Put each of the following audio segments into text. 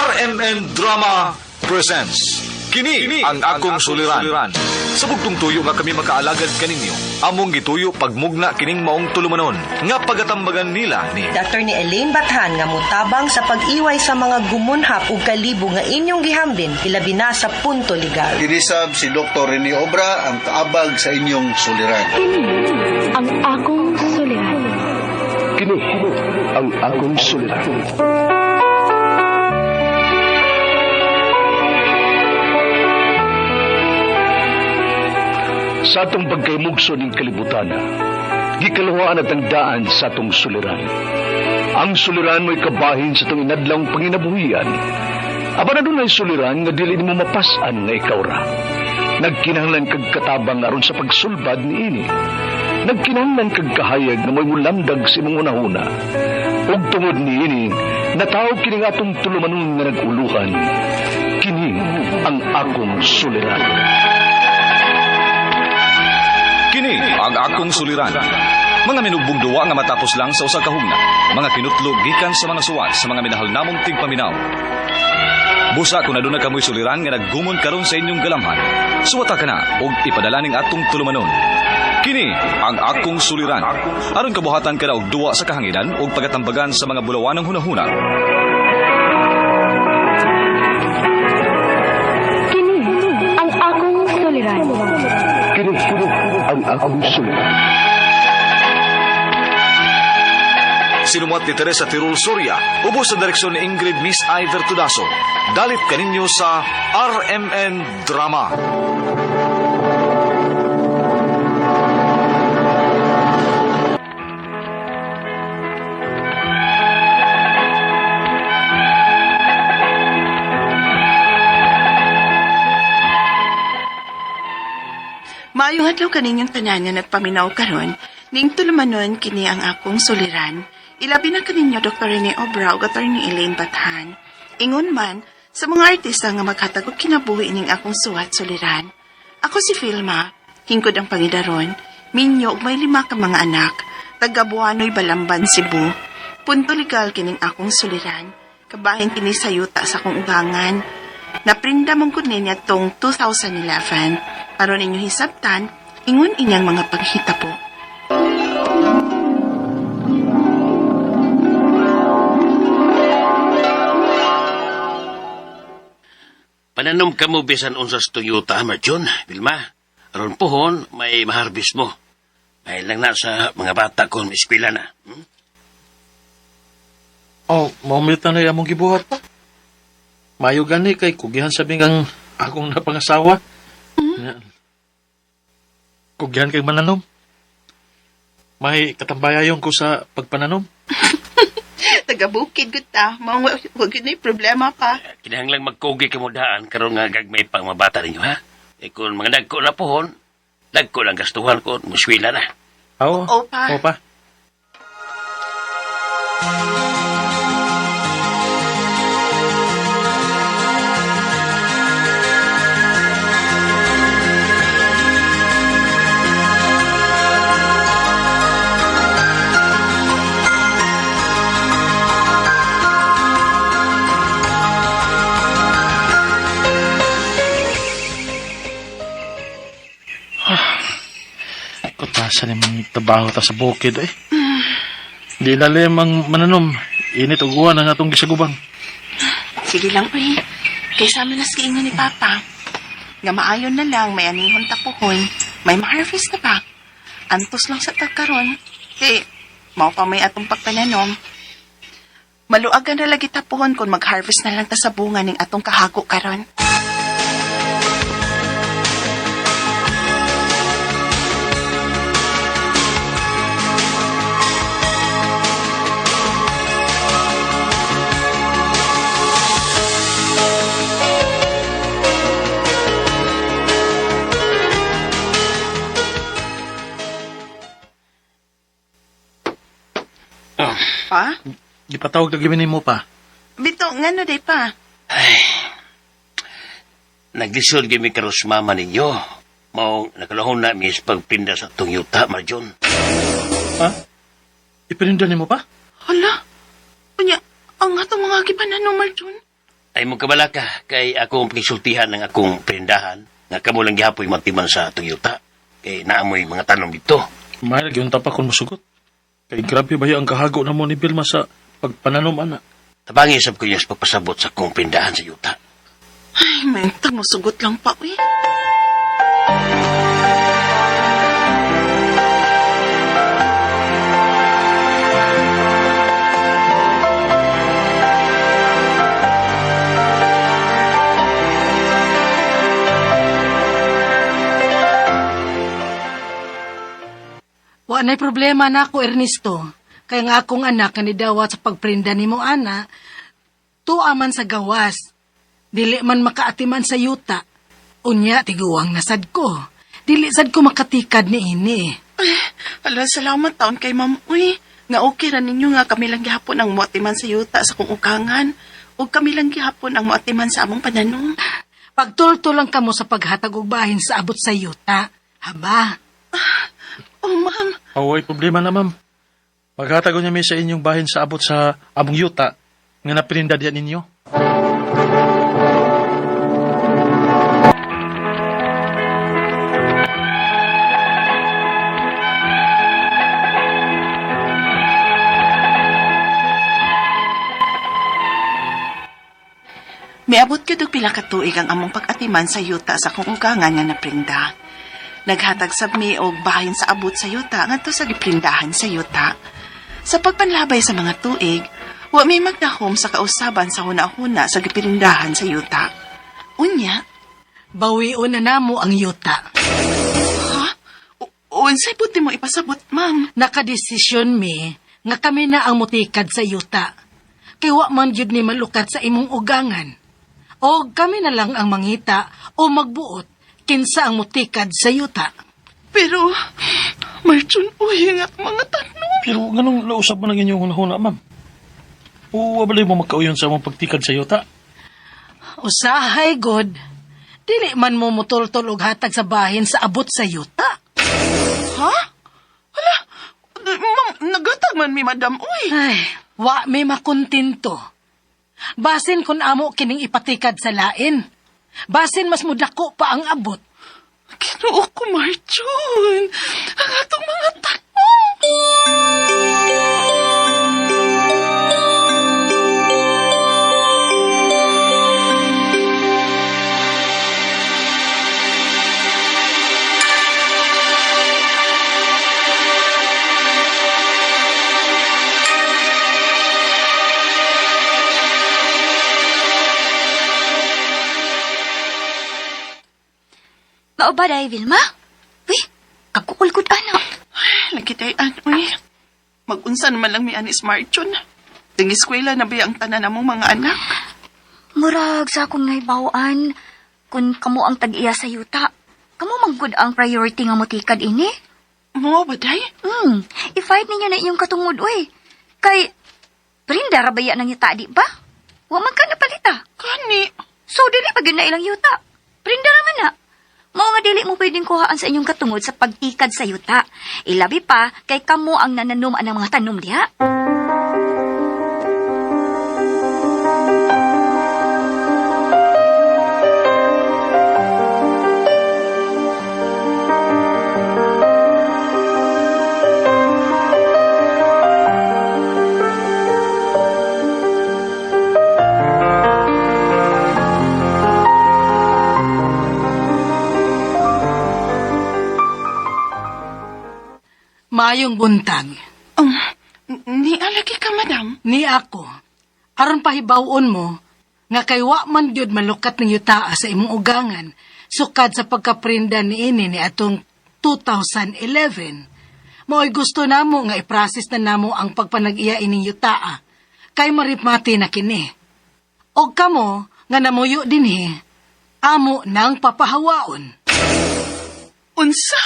RMN Drama presents Kini ang akong suliran. Sa bugtong tuyo nga kami makaalagad kaninyo, among gituyo pagmugna kining maong tulumanon nga pagatambagan nila ni Dr. ni Elaine Bathan nga mutabang sa pag-iway sa mga gumunhap ug kalibo nga inyong gihambin ilabi na sa punto legal. Dinisab si Dr. Rene Obra ang kaabag sa inyong suliran. Kini ang akong suliran. Kini ang akong suliran. Sa atong pagkaymugso ning kalibutan, gikaluhaan at ang daan sa atong suliran. Ang suliran mo'y kabahin sa atong inadlawng panginabuhian. Apan adunay suliran nga dili nimo mapas-an nga ikaw ra. Nagkinahanglan kag katabang aron sa pagsulbad niini. Nagkinahanglan kag kahayag nga mo'y mulamdag sa imong hunahuna. Ug tungod niini, nataw kini nga atong tulumanon nga nag-uluhan. Kini ang akong suliran. Kini ang akong suliran. Mga minugbong duwa nga matapos lang sa usa ka hugna. Mga kinutlo gikan sa mga suwat sa mga minahal namong tigpaminaw. Busa kung aduna kamoy suliran nga naggumon karon sa inyong galamhan. Suwata ka na og ipadala ning atong tulumanon. Kini ang akong suliran. Aron kabuhatan ka na og duwa sa kahanginan ug pagatambagan sa mga bulawanong hunahuna. Kini ang akong suliran. Kini ang akong suliran. Sinumuat ni Teresa Tirul Soria, ubos sa direksyon ni Ingrid Miss Iver Tudaso. Dalit kaninyo sa RMN Drama. Maayong adlaw kaninyong tanan nga nagpaminaw karon, ning tulumanon kini ang akong suliran. Ilabi na kaninyo Dr. Rene Obra ug Attorney Elaine Bathan. Ingon man sa mga artista nga maghatag og kinabuhi ning akong suwat suliran. Ako si Filma, hingkod ang pangidaron, minyo ug may 5 ka mga anak, taga Buanoy, Balamban, Cebu. Punto legal kining akong suliran. Kabahin kini sa yuta sa akong ugangan. Naprinda mong gud niya tong 2011. Aron inyo hisabtan, ingon inyang mga paghita po. Pananom ka mo bisan unsas Toyota, Marjun, Vilma. Aron pohon, may maharbis mo. May lang na sa mga bata kon eskwela na. Oh, maumit na among gibuhat pa. Mayo gani kay kugihan sa ang akong napangasawa. Hmm? Kugihan kay mananom. May katambayayon ko sa pagpananom. Taga bukid gud ta, mao wag yun ay problema pa. Kinahanglang magkugi ka mo daan karon nga gagmay pang mga bata ninyo, ha? E kung mga dagko na pohon, dagko lang gastuhan ko, muswila na. Oo. Oo pa. Oo pa. Kutasan yung trabaho ta sa bukid eh. Di lalim ang mananom. Init og uwan ang atong gisagubang. Sige lang uy. Kaysa man nas giingon ni Papa. Nga maayon na lang may anihon tapuhon, may ma-harvest na ba? Antos lang sa tagkaron. Kay mao pa may atong pagpananom. Maluagan na lagi tapuhon kung mag-harvest na lang ta sa bunga ning atong kahago karon. Oh. Pa? Gipatawag na gawin mo pa. Bito, ngano day pa? Ay, naglisod gimi karos mama ninyo. Mao nakalahon na mis pagpinda sa atong yuta, Marjun. Ha? Ipininda nimo pa? Hala? Unya, ang atong mga gipananom, Marjun. Ay mong kabalaka kay akong pakisultihan ng akong prindahan nga kamo lang gihapoy magtiman sa atong yuta. Kay naamoy mga tanom dito. Mahal, gyud ta pa kung musugot. Kay grabe ba ang kahago na mo ni Vilma sa pagpananom, ana. Tabangi sab ko niya sa pagpasabot sa akong prindahan sa yuta. Ay, mentang musugot lang pa, uy. Wa na'y problema na ako, Ernesto. Kaya nga akong anak nga nidawat sa pagprinda nimo ana, tuwa man sa gawas. Dili man makaatiman sa yuta. Unya, tiguang nasad ko. Dili sad ko makatikad ni ini. Ay, ala, salamat taon kay ma'am, uy. Nga okay ra ninyo nga kami lang gihapon ang muatiman sa yuta sa kong ukangan. O kami lang gihapon ang muatiman sa among pananom. Pagtultol lang kamo sa paghatag og bahin sa abot sa yuta. Haba, Oh, ma'am. Away problema na, ma'am. Maghatag niya mi sa inyong bahin sa abot sa among yuta nga naprinda diyan ninyo. Miabot gyud og pila ka tuig ang among pag-atiman sa yuta sa akong ugangan nga naprinda. Naghatag sab mi og bahin sa abot sa yuta ngadto sa giprindahan sa yuta. Sa pagpanlabay sa mga tuig, wa mi magdahom sa kausaban sa huna-huna sa giprindahan sa yuta. Unya, bawion na namo ang yuta. ha? Unsay buti mo ipasabot, ma'am? Nakadesisyon mi nga kami na ang mutikad sa yuta. Kay wa man gyud ni malukat sa imong ugangan. O kami na lang ang mangita o magbuot kinsa ang mutikad sa yuta. Pero, Marchon, uy, nga mga tanong. Pero nganong lausap mo ng inyong hunahuna, ma'am? O wabali mo magkauyon sa among pagtikad sa yuta? Usahay god, dili man mo mutultol og hatag sa bahin sa abot sa yuta. Ha? Hala, ma'am, nagatag man mi, madam, uy. Ay, wa mi makontento. Basin kun amo kining ipatikad sa lain. Basin mas mudako pa ang abot. Ginoo ko, Marchon. Ang atong mga tanong. Mao ba dahil, Vilma? Uy, kakuulkod ana. Lagi tayo, an, uy. Mag-unsa naman lang mi anis Marchon. Ting eskwela na ba ang tanan namong mga anak? Murag sa akong naibawaan, kung kamo ang tag-iya sa yuta, kamo manggod ang priority nga motikad ini. Mo ba, day? I-fight ninyo na inyong katungod, uy. Kay, prinda ra ba ng yuta, di ba? Wa man ka napalita. Kani. So, dili pa gyud na ilang yuta. Prinda ra man na. Mao nga dili mo pwedeng kuhaan sa inyong katungod sa pagtikad sa yuta. Ilabi pa kay kamo ang nananom ang mga tanom diha. Maayong buntag. Ni alagi ka, madam. Ni ako, aron pahibaw-on mo, nga kay wa man gyud malukat ng yutaa sa imong ugangan, sukad sa pagkaprinda niini ni atong 2011. Mao'y gusto namo nga i-process na namo ang pagpanag-iya ining yutaa, kay maripmati na kini. Og kamo nga namuyo dinhi, amo nang papahawaon. Unsa?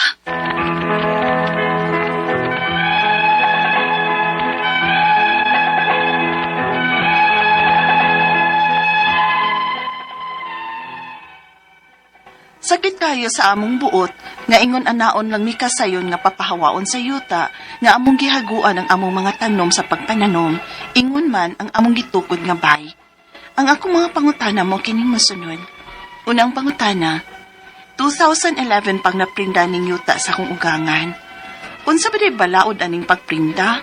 Sakit kayo sa among buot, nga ingon anaon lang mi kasayon nga papahawaon sa yuta, nga among gihaguan ang among mga tanom sa pagpananom, ingon man ang among gitukod nga bay. Ang akong mga pangutana mao kining mosunod. Unang pangutana, 2011 pang naprinda ning yuta sa akong ugangan. Unsa ba diay balaod aning pagprinda?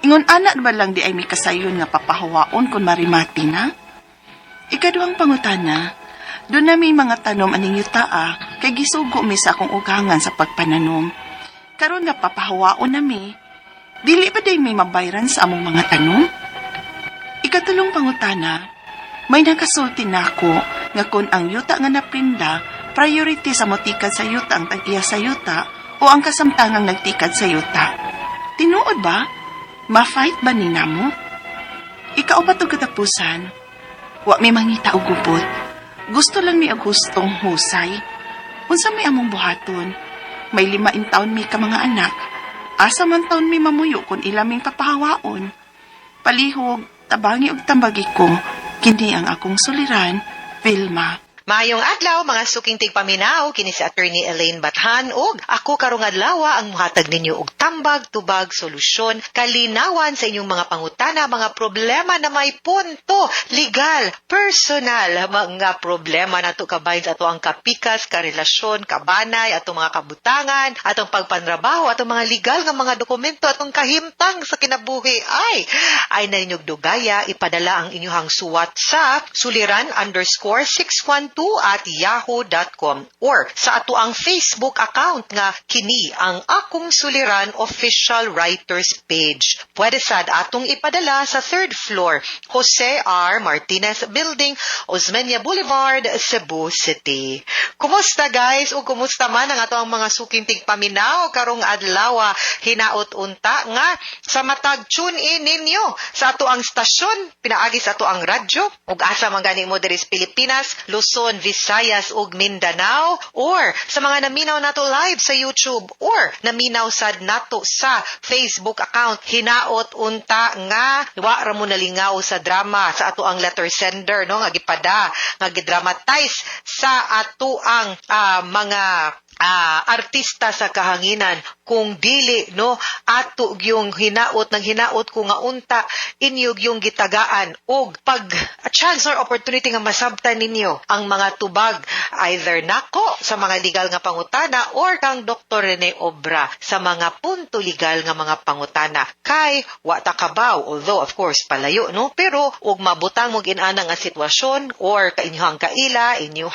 Ingon ana ba lang diay may kasayon nga papahawaon kung marimati na? Ikaduhang pangutana, duna may mga tanom aning yutaa kay gisugo mi sa akong ugangan sa pagpananom. Karon nga papahawaon na mi, dili ba diay may mabayran sa among mga tanom? Ikatulong pangutana, may nakasulti nako nga kung ang yuta nga naprinda, priority sa motikad sa yuta ang tag-iya sa yuta o ang kasamtangang nagtikad sa yuta. Tinuod ba? Ma-fight ba ni namo? Ikaupat ug katapusan, wa mi mangita og gubot. Gusto lang mi og hustong husay. Unsa may among buhaton? May 5 intawon mi ka mga anak. Asa man taon mi mamuyo kung ila ming papahawaon? Palihog, tabangi og tambagi ko. Kini ang akong suliran, Vilma. Maayong adlaw, mga suking tigpaminaw, kini si Attorney Elaine Bathan ug ako karong adlaw ang muhatag ninyo og tambag, tubag, solusyon, kalinawan sa inyong mga pangutana, mga problema na may punto, legal, personal, mga problema nato kabahin sa atoang kapikas, karelasyon, kabanay, atong mga kabutangan, atong pagpanrabaho, atong mga legal nga mga dokumento, atong kahimtang sa kinabuhi. Ay na ninyong dugaya, ipadala ang inyong suwat sa suliran_612@yahoo.com or sa atoang Facebook account nga Kini ang Akong Suliran Official Writers Page. Pwede sad atong ipadala sa third floor, Jose R. Martinez Building, Osmeña Boulevard, Cebu City. Kumusta, guys? O kumusta man ang atoang mga suking tigpaminaw karong adlaw? Hinaot unta nga sa matag tune in ninyo sa atoang stasyon pinaagi sa atoang radyo ug asa man gani mo diri sa Pilipinas, Luzon, Visayas ug Mindanao, or sa mga naminaw nato live sa YouTube or naminaw sad nato sa Facebook account. Hinaot unta nga wa ra mo nalingaw sa drama sa atoang letter sender, no, nga gipada nga gidramatize sa atoang mga artista sa kahanginan. Kung dili, no, ato gyung hinaot ng hinaot ko nga unta inyo gyung gitagaan og pag a chance or opportunity nga masabtan ninyo ang mga tubag either nako sa mga legal nga pangutana or kang Dr. Rene Obra sa mga punto legal nga mga pangutana, kay wa ta kabaw. Although, of course, palayo, no, pero ug mabutang mo inana nga sitwasyon or ka inyong kaila, inyong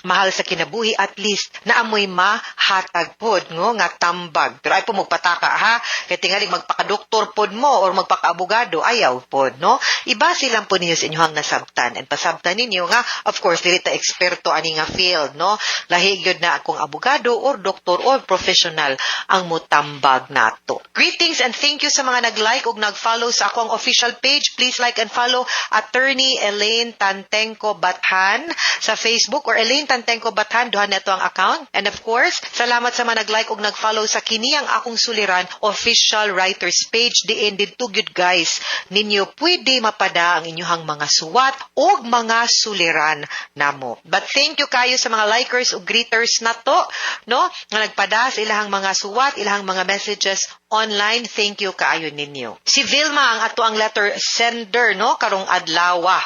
mahal sa kinabuhi, at least naamoy mahatag pod, no, nga tambag. Pero ayaw pod magpataka ha, kay tingaling magpakadoktor pod mo or magpakaabogado, ayaw pod, no. Ibase lang pod ninyo sa inyong nasabtan and pasabtan ninyo nga, of course, dili ta eksperto ani nga field, no. Lahi gyud na akong abogado or doktor or professional ang mutambag nato. Greetings and thank you sa mga nag-like ug nag-follow sa akong official page. Please like and follow Attorney Elaine Tantengco Bathan sa Facebook or Elaine Tantengco Bathan, duha na ang account. And of course, salamat sa mga nag-like ug nag-follow sa Kini ang Akong Suliran Official Writers Page. Diin didto gyud, guys, ninyo pwede mapada ang inyong mga suwat ug mga suliran namo. But thank you kayo sa mga likers ug greeters nato, no, nga nagpada sa ilahang mga suwat, ilahang mga messages online. Thank you kaayo ninyo. Si Vilma ang atoang letter sender, no, karong adlaw.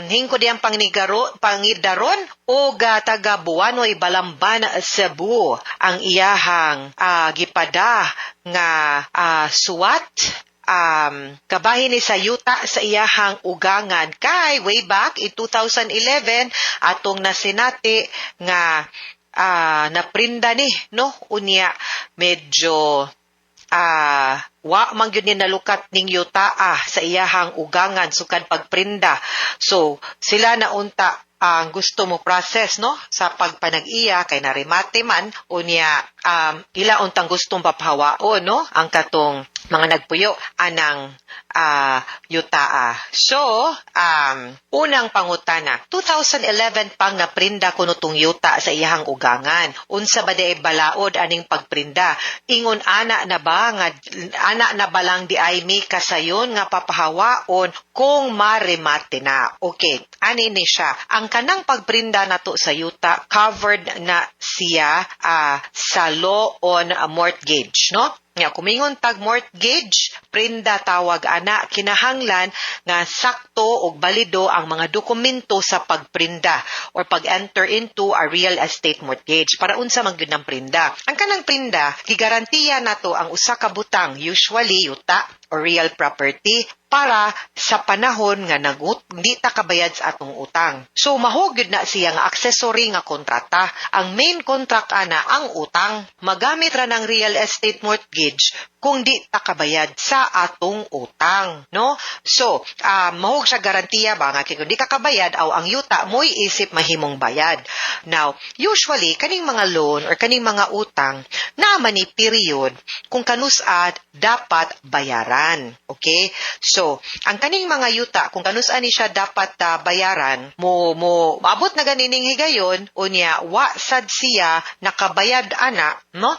Hingko diyang pangnigaro pangidaron o taga Buanoy, Balamban, Cebu ang iyahang gipada nga suwat kabahin ni sa yuta sa iyahang ugangan, kay way back in 2011 atong nasinati nga naprinda ni, no, unya medyo wa man gyud ni nalukat ning yuta sa iyahang ugangan sukad pagprinda. So sila na unta ang gusto mo process, no, sa pagpanag-iya kay narimate man. Unya ila untang gustong papahawaon, no, ang katong mga nagpuyo anang yutaa. So, unang pangutana, 2011 pang naprinda kuno tong yuta sa iyahang ugangan. Unsa ba diay balaod aning pagprinda? Ingon ana na ba nga ana na balang diay mi kasayon nga papahawaon kung maremate na? Okay, ani ni siya. Ang kanang pagprinda nato sa yuta, covered na siya sa law on mortgage, no? Nga kumingon tag mortgage, prinda tawag ana, kinahanglan nga sakto og balido ang mga dokumento sa pagprinda or pag-enter into a real estate mortgage. Para unsa man gyud ang prinda? Ang kanang prinda, gigarantiya nato ang usa ka butang, usually yuta or real property, para sa panahon nga nagut di ta kabayad sa atong utang. So mahog gyud na siya nga accessory nga kontrata. Ang main contract ana ang utang. Magamit ra ng real estate mortgage kung di ta kabayad sa atong utang, no? So, mahog siya garantiya ba nga kay kung di ka kabayad aw ang yuta mo'y isip mahimong bayad. Now, usually kaning mga loan or kaning mga utang naa man ni period kung kanus-a dapat bayaran. Okay? So, ang kaning mga yuta kung kanus-a ni siya dapat bayaran, mo maabot na ganining higayon unya wa sad siya nakabayad ana, no?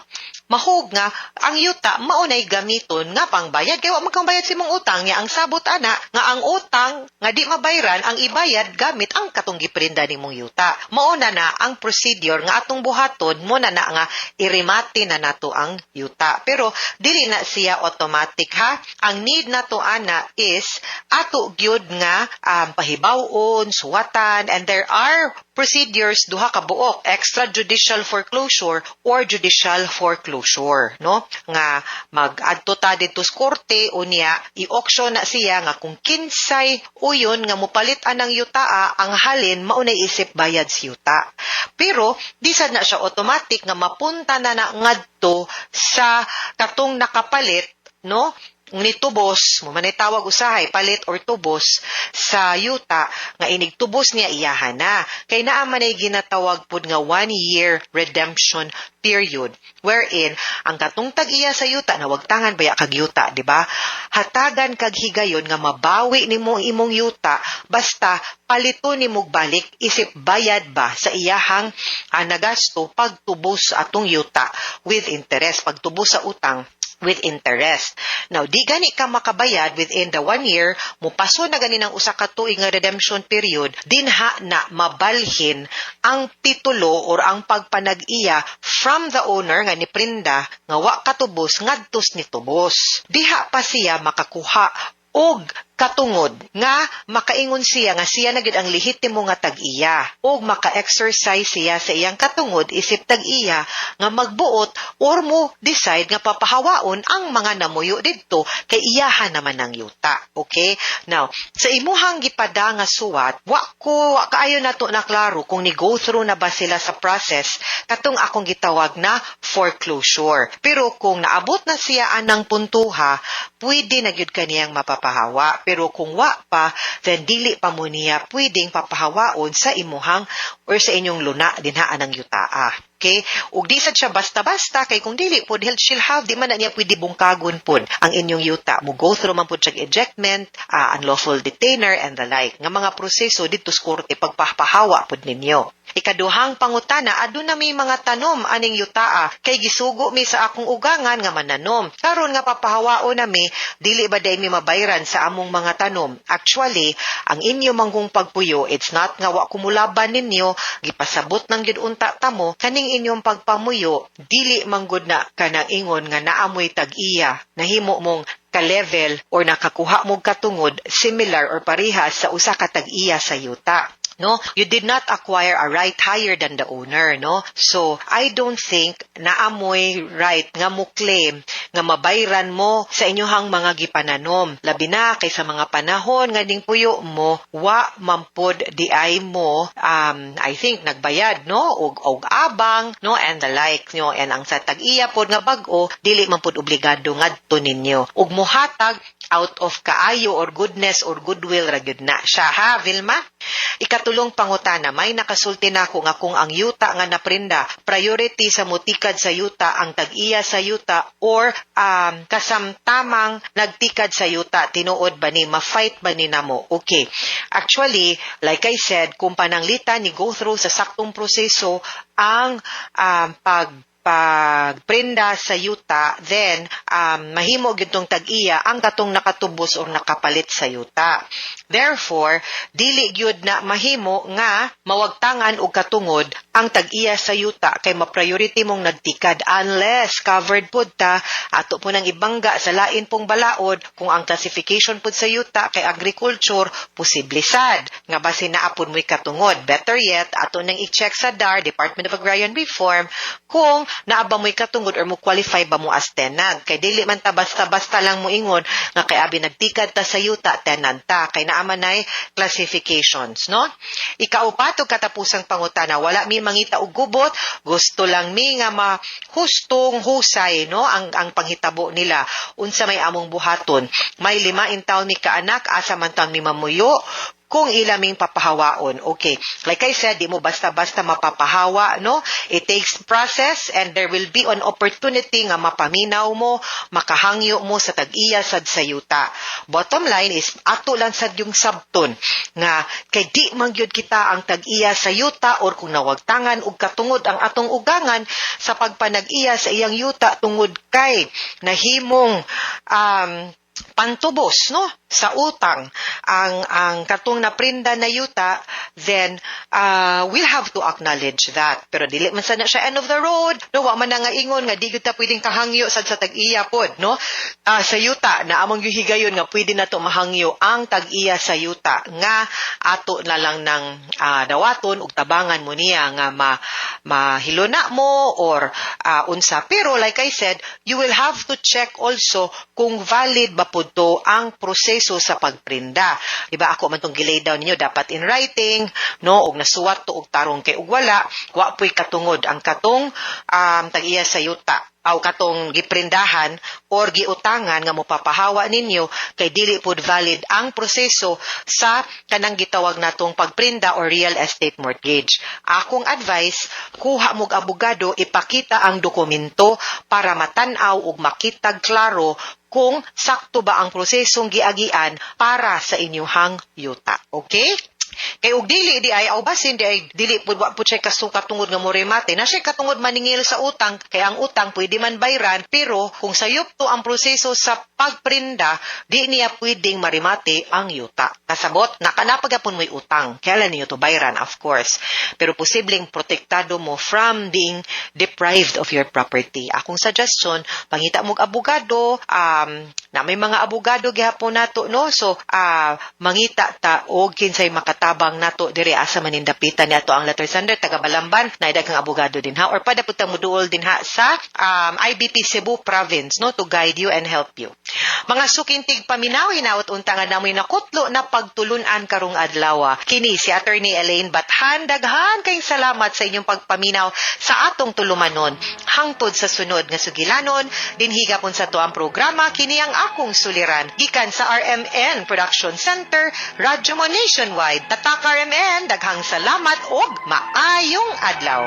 Mahog nga ang yuta maunay gamiton nga pangbayad kay wa man kang bayad sa imong utang niya. Ang sabot ana nga ang utang nga di mabayran ang ibayad gamit ang katong giprinda nimong yuta. Mao na na ang procedure nga atong buhaton mo na na nga irimate na nato ang yuta, pero dili na siya automatic ha. Ang need nato ana is ato gyud nga pahibaw-on, suwatan, and there are procedures, duha ka buok, extrajudicial foreclosure or judicial foreclosure, no, nga mag-adto ta didto sa korte unya i-auction na siya nga kung kinsay uyon nga mopalit anang yutaa, ang halin maunay isip bayad sa yuta. Pero di sad na siya automatic nga mapunta na na ngadto sa katong nakapalit, no, nitubos mo man tawag usahay palit or tubos sa yuta nga inig tubos niya iyahan na, kay naa man ay ginatawag pud nga 1 year redemption period wherein ang katong tag-iya sa yuta, nawagtangan baya kag yuta, di ba, hatagan kag higayon nga mabawi nimo ang imong yuta basta palito nimo balik isip bayad ba sa iyahang nagasto pagtubos sa atong yuta with interest, pagtubos sa utang with interest. Now, di gani ka makabayad within the 1 year, mupaso na gani ng usa ka tuig nga redemption period, dinha na mabalhin ang titulo or ang pagpanag-iya from the owner nga niprinda nga wa katubos ngadto sa nitubos. Diha pa siya makakuha og katungod nga makaingon siya nga siya na gyud ang lehitimo nga tag-iya ug maka-exercise siya sa iyang katungod isip tag-iya nga magbuot or mo decide nga papahawaon ang mga namuyo didto kay iyahan naman ang yuta. Okay? Now, sa imuhang gipada nga suwat, wa kaayo nato na klaro kung ni go through na ba sila sa process katong akong gitawag na foreclosure. Pero kung naabot na siya anang puntuha, pwede na gyud kaniyang mapapahawa. Pero kung wa pa, then dili pa mo niya pwedeng papahawaon sa imuhang or sa inyong luna dinha anang yutaa. Okay? Ug di sad siya basta-basta kay kung dili pod she'll have, di man na niya pwede bungkagon pod ang inyong yuta. Mo go through man pod siya ejectment, unlawful detainer and the like nga mga proseso didto sa korte pagpapahawa pod ninyo. Ikaduhang pangutana, aduna may mga tanom aning yutaa kay gisugo mi sa akong ugangan nga mananom. Karon nga papahawaon nami, dili ba day mi mabayran sa among mga tanom? Actually, ang inyo manggong pagpuyo, it's not nga wa kumulaban ninyo, gipasabot nang gyud unta tamo kaning inyong pagpamuyo, dili manggod na kanang ingon nga naamoy tag-iya, nahimo mong ka-level or nakakuha mo katungod similar or parehas sa usa ka tag-iya sa yuta, no? You did not acquire a right higher than the owner, no? So I don't think naamoy right nga mo claim nga mabayran mo sa inyohang mga gipananom, labi na kay sa mga panahon nga ning puyo mo, wa mampod di ay mo I think nagbayad, no, og abang, no, and the like, no? And ang sa tag-iya pod nga bag-o, dili man pod obligado ngadto ninyo ug mohatag out of kaayo or goodness or goodwill ra gyud na siya ha, Vilma. Ikatulong pangutana, may nakasulti nako nga kung ang yuta nga naprinda, priority sa mutikad sa yuta ang tag-iya sa yuta or kasamtamang nagtikad sa yuta, tinuod ba ni, ma-fight ba ni namo? Okay. Actually, like I said, kung pananglitan ni go through sa saktong proseso ang pag pagprenda sa yuta, then mahimo gyud tong tag-iya ang katong nakatubos or nakapalit sa yuta. Therefore, dili gyud na mahimo nga mawagtangan og katungod ang tag-iya sa yuta kay ma-priority mong nagtikad unless covered pud ta. Ato po nang ibangga sa lain pong balaod kung ang classification pud sa yuta kay agriculture, posible sad nga basin naa pud mo'y katungod. Better yet, ato nang i-check sa DAR, Department of Agrarian Reform, kung naa ba mo'y katungod or mo qualify ba mo as tenant. Kay dili man ta basta-basta lang mo ingon nga kay abi nagtikad ta sa yuta, tenant ta, kay naa man ay classifications, no? Ikaupat ug katapusang pangutana, wala mi mangita og gubot, gusto lang mi nga mahustong husay, no, ang panghitabo nila. Unsa may among buhaton? May 5 intawon mi kaanak, asa man taon mi mamuyo kung ila ming papahawaon? Okay. Like I said, di mo basta-basta mapapahawa, no? It takes process and there will be an opportunity nga mapaminaw mo, makahangyo mo sa tag-iya sad sa yuta. Bottom line is, ato lang sad yung sabton nga kay di man gyud kita ang tag-iya sa yuta or kung nawagtangan og katungod ang atong ugangan sa pagpanag-iya sa iyang yuta tungod kay nahimong pantubos, no, sa utang ang katong naprinda na yuta, then we'll have to acknowledge that. Pero dili man sana siya end of the road, no? Wa man na nga ingon nga di gyud ta pwedeng kahangyo sad sa tag-iya pod, no, sa yuta na among gihigayon nga pwede na to mahangyo ang tag-iya sa yuta nga ato na lang ng dawaton ug tabangan mo niya nga mahiluna mo or unsa. Pero like I said, you will have to check also kung valid ba pud to ang proseso sa pagprinda. Di ba ako man tong gilay down ninyo, dapat in writing, no, og nasuwat to og tarong, kay og wala, wa puy katungod ang katong tag-iya sa yuta aw katong giprindahan or giutangan nga mopapahawa ninyo kay dili pud valid ang proseso sa kanang gitawag natong pagprinda or real estate mortgage. Akong advice, kuha mog abogado, ipakita ang dokumento para matan-aw ug makitag klaro kung sakto ba ang prosesong giagian para sa inyuhang yuta. Okay? Kay og dili di ay aw basin di ay dili pud, wa pud siya katungod nga moremate. Na siya katungod maningil sa utang kay ang utang pwede man bayran, pero kung sayop to ang proseso sa pagprinda, di niya pwedeng marimate ang yuta. Kasabot, nakanapagapon mo'y utang. Kailan niyo to bayran, of course. Pero posibleng protektado mo from being deprived of your property. Akong suggestion, pangita mong abogado, na may mga abogado gihapon nato, no? So, mangita ta og kinsay makatabang nato dire, asa man nindapitan niya ato ang letter sender taga Balamban na daghang abogado din ha or pada pud ta moduol din ha sa IBP Cebu Province, no, to guide you and help you. Mga suking tigpaminaw, hinaot unta nga namoy nakutlo na pagtulunan karong adlaw. Kini si Attorney Elaine Bathan, daghan kayong salamat sa inyong pagpaminaw sa atong tulumanon. Hangtod sa sunod nga sugilanon, dinhi gapon sa atuang programa Kini ang Akong Suliran, gikan sa RMN Production Center, Radyo Mo Nationwide. Tatak RMN, daghang salamat og maayong adlaw.